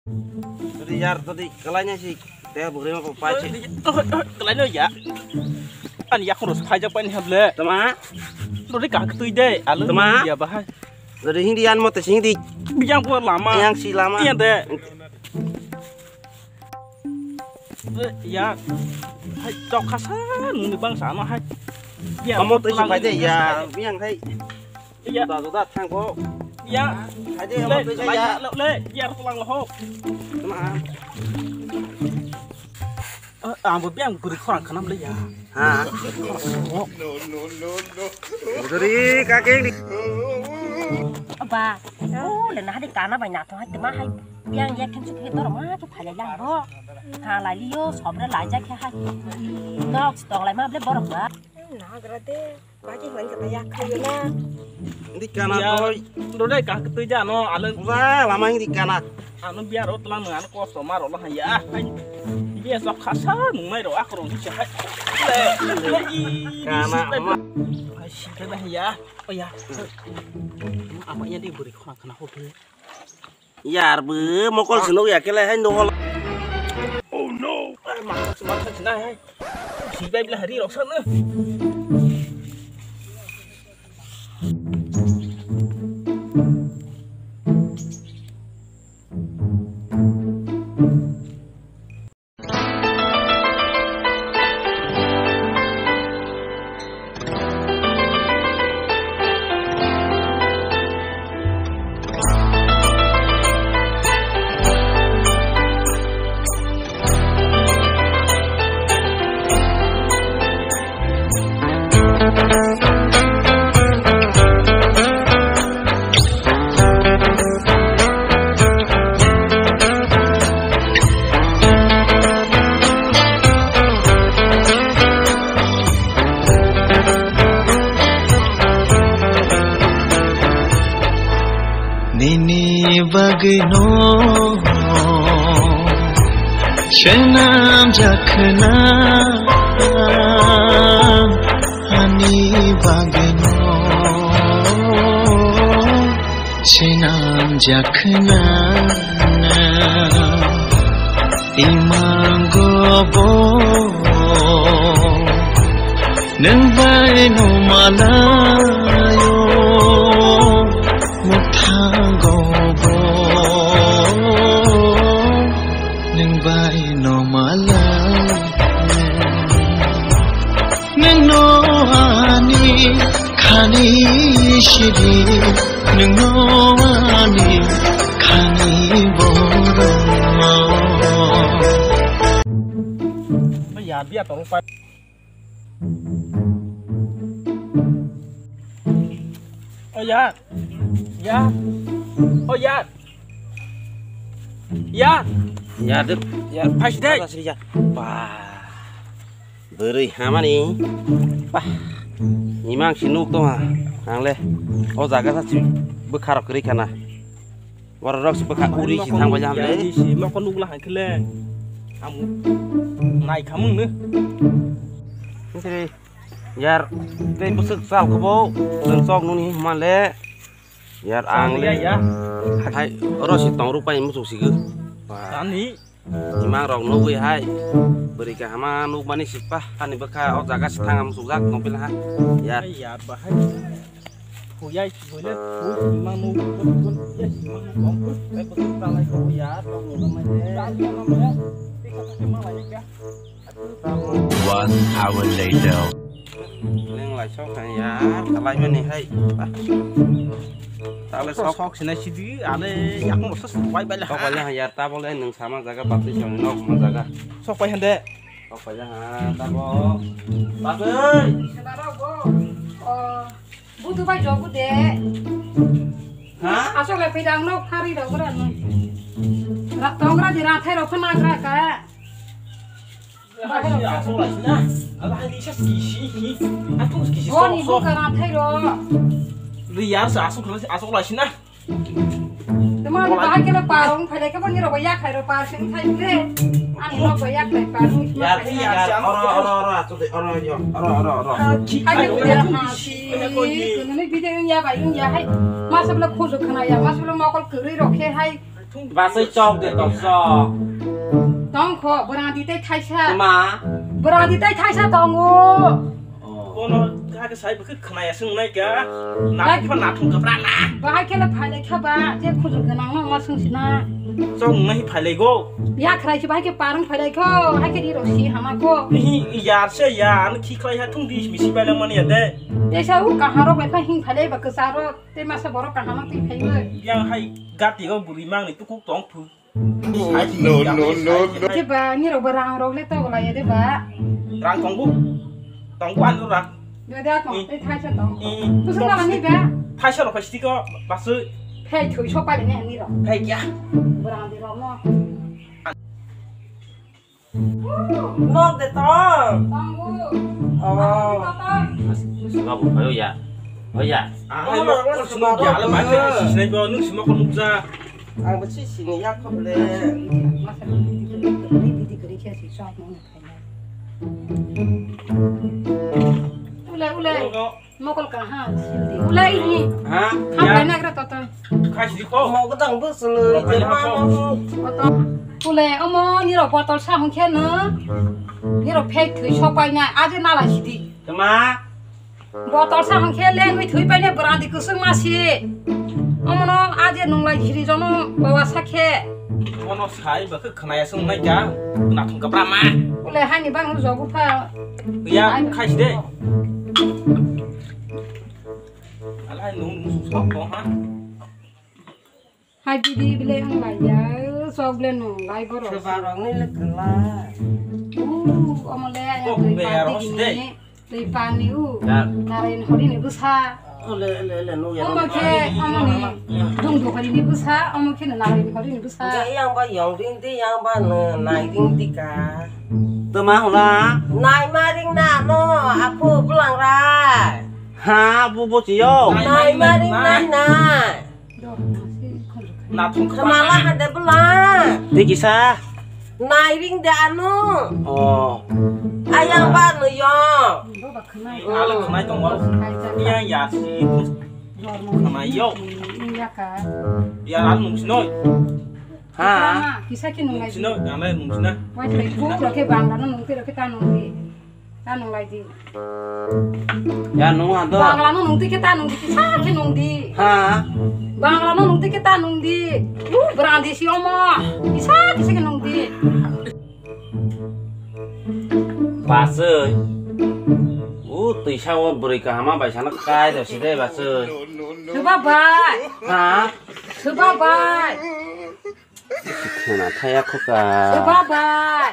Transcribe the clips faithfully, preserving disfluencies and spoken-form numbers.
Jodi yar, jodi kalai nai si, te bugre ma pai si. Kalai no ya. Ani yakho ros phai jak pai ni hable. Tama? Jodi ka tui de, alu Tama? Ya bahai. Jodi hindi yan mo te hindi. Yang ko lama. Yang si lama. Iya de. Ya. Hai, chok khasa nungni bang sa no hai. Ya, Amo tui si pai de ya, yang hai. Iya. Da da thang ko. Iya. Aje Le, amo tui le, ya. Le, le, iya, ro lang lo ho. Tama. Eh, ang bo biang buri khorang khanam le ya. Ha. Khorang. Buri kakeng di. Ba. Oh, le na hadi kana bai na to hai tama hai. Biang ya kin chuk he dor ma to phale lang bo. Ha lai liyo, sobre lai ja khe hai. Nok stok lai ma ble borok ba. Na gra de. Bagi hwan kata yak khayo na. Hindi kana Ya, koi. Dode ka tui ja no, alo. Uza lama hindi kana. Ano biar ot lang ano kosto maro lah ya. Hai. Biar sok khasa nung mai ro akro ni hai. Le, le, i, Kana si, ama. Hai si kana ya. Oh ya. Ama ya di buri khona kana hotel. Yar bw mokol sinok ya kele hai nohol. Oh no. Ai ma ma ma sinai hai. Sibai bla hari rok sana. Nini bagwino swnam jakhna, ani bagwino swnam jakhna. Imango bo nwng bai no malayo, mwthango bo nwng bai no malayo. Nwng no ani khani sidi, nwng no ani khani borok. Ya, biya tong pa. Oh ya. Ya. Oh ya. Ya. Ya, dep. Ya, pas deh. Pas, ya. Wah. Bwrwi hamani. Bah. Imang si nuk tongha. Ang le. O jaga sa si bwkha rok kwrwi khana. Borok rok si bwkha uri si thang bai jang le. Si mokol nuk la hang khle. Am nai khamung ne. Sini. Yar, tei bwswk chal khe bo, chwng chok nungni hima le. Yar, ang le. Ya, ya. Hai, oro si tong ruk pai muchung si gw. Ani. Imang rok nugwi hai. Bwrwi kaham ma nukmani si pa, ani bwkha o jaga si thang muchung jak tong pila ha. Yar. Ai yar, bahai. Huyai, huyai, huyai, imang nuk, huyai, imang nuk, tong, tei bwswk chal lai khe yar, tong nukmani. Chal ya, tong ya. Tei kha khe ma lai kha. One hour later. Neng lai sok hai ya, kalai mani hai. Tale sok sok sina sidi, ale yakung sok sok bai bai la. Sok bai la ya, ta bole neng sama jaga batri sama nok ma jaga. Sok bai hande. Sok bai la ha, ta bo. Batri. Budu bai jogu de. Ha? Asok le pidang nok khari dong ran. Rak tong ra di ra thai ro khna gra ka. Asok lai sina. Ala hai ni sa kisi hi. Aku kisi sok sok. Boni buka ra thai ro. Ri yar sa asok lai asok lai sina. Tuma bahai kena parung phai ke boni ro ya khai ro par sing khai le. Ani ro ya khai parung. Yar yar oro oro oro ato de oro yo oro oro oro. Hai ke ya ha si. Kununi bide ya bai ya hai. Masa bela khojo khna ya. Masa bela mokol kuri ro khe hai. Basai chok de tokso. Tongkho, bwrang di tei thaisa. Tama. Bwrang di tei thaisa tongo. Bono kha khe sai bwkhe khwnaya se wngnai kha. Nathung kha nathung kha bra na. Bahai khe le phailai kha ba, je khujur gwnang no ma swng sina. Chok wngnai phailai go. Ya khrai se bahai khe parwng phailai kho, hai khe ri rok si hama kho. Hi yar se ya, an khi khlai ha thung di misi bai lang mani ya de. Tesa u kaham rok bai kha hing phailai ba kwcharo. Tei masa borok kaham twi phaiwi. Yang hai gati o bwrwi mangni tukuk tong phu. No, no, no, no. Jeba nirok bo rang rok le to lai de ba. Rang tongbu. Tongbu anu rang. Dede akon tei thaisa tong. Kusuk tong. Thaisa rok phaisi ko basu. Phai thui sok pai ne nirok. Phai kya? Borang di rok no. Nok de tong. Tongbu. Oh. Tongbu. Sima bu, ayo ya. Oh ya. Ah, oh, ayo, oh, sima ya, ala baca, sisnai bo, nung sima ko nukja. Ang bo sisini ya ko ble. Masa bidi bidi bidi bidi kiri kiri si sok mo. Ule, ule. Oh, oh. Mokol kaha sildi. Ulai hi. Ha? Ham ya. Kaina gra total. Khai sidi ko. Mo gdang bu sulu. Mo kaina ko. Botol. Ule omo nirok botol sa hung khe no. Nirok phek thwi sok paina aje nala sidi. Tama. Botol sa hung khe lengwi thwi paina brandi kusung masi. Omo no aje nunglai sidi jono bawa sakhe. Bono sai ba khe khwnaya sung nai kya. Nathung kabra ma. Ule hani bang jogu pha. Ya khai sidi. Alai nung nung sok tong ha. Hai bidi bile ang lai ya, sok le nung lai borok. Sebarok ni le kela. Uh, omo le ayang twi party gini. Twi pani u. Ya. Narayan hori ni bwsa. Ole, ole, ole, nung ya. Omo khe, omo ni. Dung du hori ni bwsa, omo khe narayan hori ni bwsa. Ga yang ba yong ring di, yang ba nai ring di ka. Tama hula. Nai ma ring na no, apo bulang rai. Ha, bu bo chiyo. Nai ma ring nai nai. Nathung khe mala ha de bwla. Tei kisa. Nai ring de ano. Oh. Ayang ba no yo. Ala khwnai tongo. Iya ya si. Khwnai yo. Ya ano nung sinoi. Ha. Kisa ki nung nai. Sinoi, nang nai nung sina. Wai tei bu ro khe bang no nung te ro khe ta nung di. Ta nung lai di. Ya nung ha do. Bangla no nung twi khe ta nung di, kisa khe nung di. Ha. Bangla no nung twi khe ta nung di. U brandi si omo. Kisa kisa khe nung di. Basui. U twisa o bwrwi kahama bai sana kai do si de basui. Soba bai. Ha. Soba bai. Khena thaya khoka. Soba bai.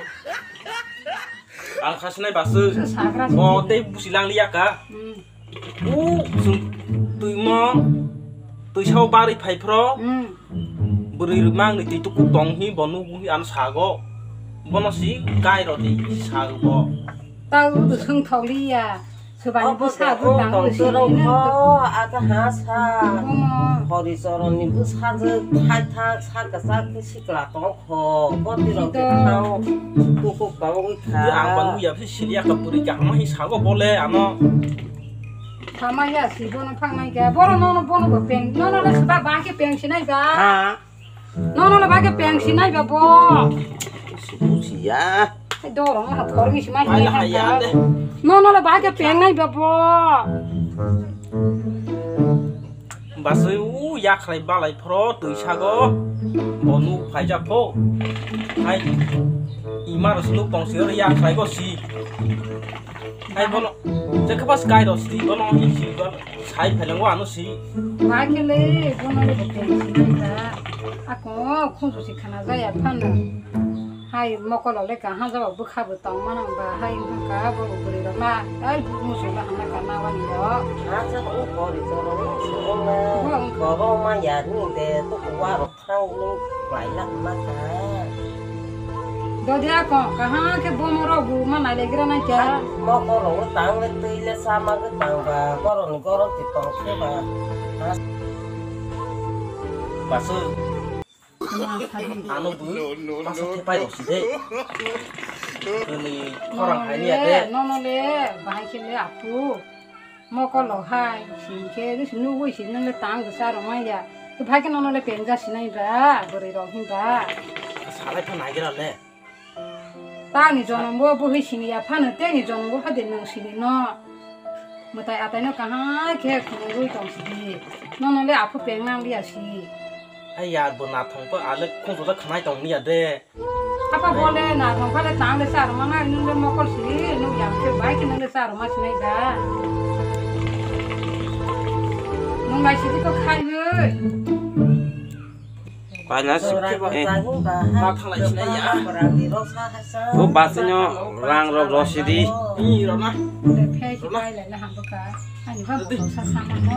Ang khasinai basu. Sagra. O tei busi lang liya ka. Hmm. U sung tuimo tuisao bari phai phro. Hmm. Bwrwi rwmang ni twi tuku tong hi bo nugu hi ano sago. Bono si kai rodi sago bo. Tau sung tholiya. Swbaini bwsa bo tang tong sini toro nang kho, ata ha sa. Omo. Hori choroni bwsa je khai thak sa kwchak khe sikla tong kho. Boti rok khe thang tukuk bangwi kha. Ang bangwi ya phi siliya ka puri kaham hi sago bole ano. Sama ya si bono phang nai ga. Boro nono bono bo peng. Nono le swba ba khe peng sinai ga. Ha. Nono le ba khe peng sinai ba bo. Bujiya. Hai dorong ha thormi simai. Nono le ba khe peng nai ba bo. Basui u yakhlai balai phro twi sago. Bonu phaija pho. Hai. Imar sunu tong sir yakhlai go si. Hai bono. Jekhe bas kai ro si bono hi si bono. Sai phaileng wa ano si. Ba khe le bono le peng si nai ba. Ako khunsu si khana jaya phano. Hai mokolo le kaham jaba bwkha bo tong manang ba hai wngkha bo bwrwi rok na. Ai musu na hana ka na wani ro. Acha o pori choro ni song na. Bo wngkha. Bobo ma ya ni de to wa ro. Thang nung pailak ma kha. Dodi ako, kaha khe bomo rok bu ma nai legra nai kya? Mokol rok tang le twi le sama khe tang ba, borom ni borom ti tong khe ba. Basu. Ano bu, masa khe pai rok si de. Ani khorang hai ni ya de. Nono le, bahai khe le apu. Mokolo hai, singkhe, nugui si nang le tang khe sa rok mai ya. Phai khe nono le peng ja sinai ba, bwrwi rok hin ba. Salai pha nai gra le. Tani jonom bo bwhwi sini ya phano, teni jonom bo phade nwng sini no. Mwtai atai no kaham khe khumui rwi tong sidi. Nono le aphu peng nang liya si. Ai yar bo nathong pa ale khungso da khanai tong liya de. Apa bole na thong phale tang le sar mana nung le mokol si nung yang ke bai ke nung le sar ma sinai da. Nung lai si ko khai ye. Pai na si. Ma thalai sinai ya. O bus no rang rok rosidi. Ni rona. Phai si pai le na ham ka. Ani ba bo sa sa ma no.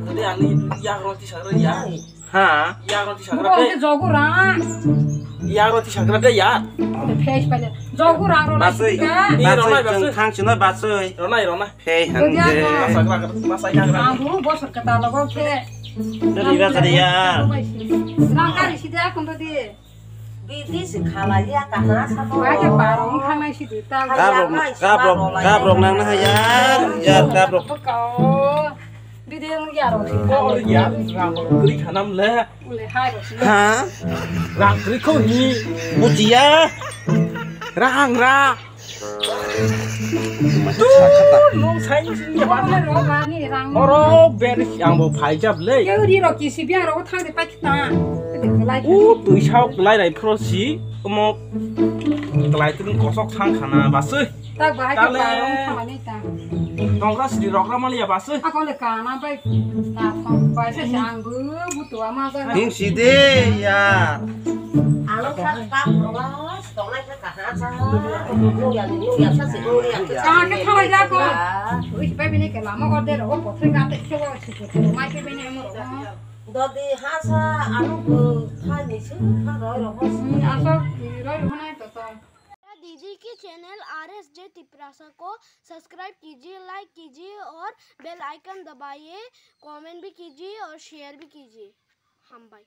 Jadi ani ya roti sar ya. Ha? Yak roti sakra de. Jogu rang. Yak roti sakra de ya. Face pale. Jogu rang ro. Basui. Basui, rona, basui. Thang sino basui. Rona, rona. Hey, hande. Masa kra, masa kra. Ang bu bosor kata logo ke. Dari ba tadi ya. Rang kari sida akon tadi. Bidi si khala ya kahna sa to. Bai ke parong thangnai sidi ta. Kabrok, kabrok, kabrok nang na yar, yar kabrok. Bidi yang yaro si. Ko ori yar, rang kri khanam le. Ule hai ro si. Ha? Rang kri ko ni. Bujiya. Rang ra. Nung sai ni sini ya ba. Oro ber ang bo phai jab le. Ke uri ro ki si biang ro thang de pa kita. Ke de kelai. U tui sao kelai rai phro si. Omo kelai tun kosok thang khana basui. Tak bahai ke parong thamani ta. Tongra sidi rogra mali ya basui. Ako le kana bai. Ta thong bai se ang bu bu tu ama ja. Nung side ya. Alo sa ta prolas tonglai ka ha sa. Nung ya nung ya sa si nung ya. Ka ke thalai ja ko. Ui bai bini ke lama order o potre ka te ke wa si ko mai ke bini mo. Dodi ha sa alo ko thai ni su tha roi ro ho. Asa roi ro nai to to. दीदी के चैनल आरएसजे तिपरासा को सब्सक्राइब कीजिए, लाइक कीजिए और bell icon दबाइए, कमेंट भी कीजिए और शेयर भी कीजिए। हम भाई।